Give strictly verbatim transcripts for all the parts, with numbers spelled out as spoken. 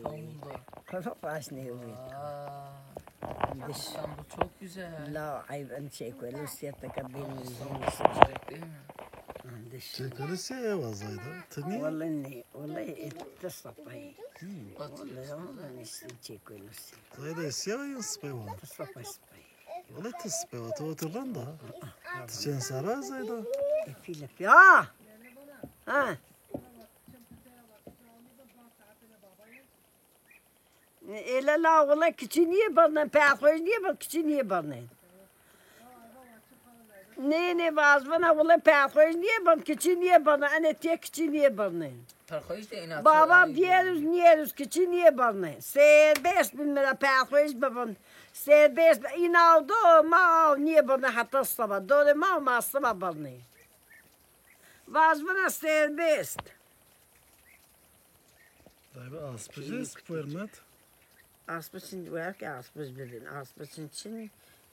İstanbul'da. Koro baş ne wi. Aa, İstanbul çok güzel. La ayb en şey koy, Lucia taka beni. İstanbul sıcak değil mi? Çekeli şey ya vazayda. Tini. Vallahi ne, vallahi etti sapayı. Vallahi ama işte çekeli. Zayda siyah ya sıpay var. Sapay sapay. Wele ti sipê wa, ti otir rind a. Ti çend serre zayda? Epî lepî. Ha! Ha! Êle la wele kiçî nîyê birnên, perxwêj nîyê bin, kiçî nîyê birnên. Nê nê vazvina wele perxwêj nîyê bin, kiçî nîyê birnên. Enê tê kiçî nîyê birnên. Perxwêj de îna. Babam diyeruz niyeruz kiçî nîyê birnê. Serbest bin mi ra perxwêj bibin. Serbest bin. Îna do ma aw nîyê birnê heta siba. Dorê ma ma siba birnê. Vazvina serbest. Daybe aspicî puermet. Aspiçin werke aspiç bibin. Aspiçin çin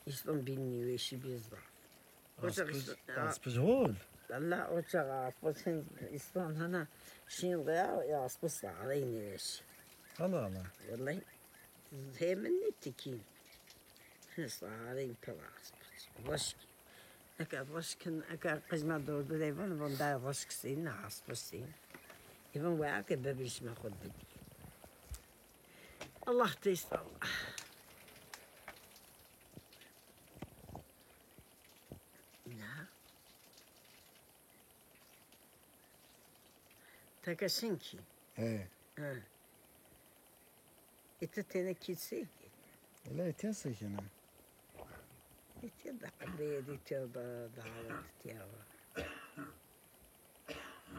îston bin nîweşî bizda. Aspiç, aspiç hol. Allah o çağa aspiçin istan hana şin ya ya aspiç sağlayın iş. Allah Allah. Vallahi hemen ne tikin. Sağlayın pala aspiç. Başki. Eke başkin, eke kızma doğru da evin, bunda başki senin aspiç senin. Evin var ki bebişme kod bidi. Allah teyst Allah. Na. Teke şin kî. He. Ha. Îte têne kî sey kî. Ela îte sey kena. Îte da qebeyê dî tê da dawet tê wa.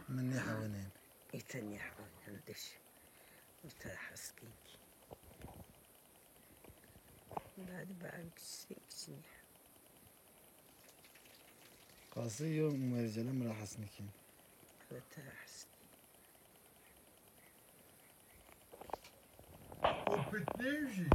Min nêhewinên. Îte nêhewinên diş. Îte heskîn kî. Badi bari kiçik kiçik. Qasî yo mercele mi ra hes nikîn. Evet, hes. O pitnê jî.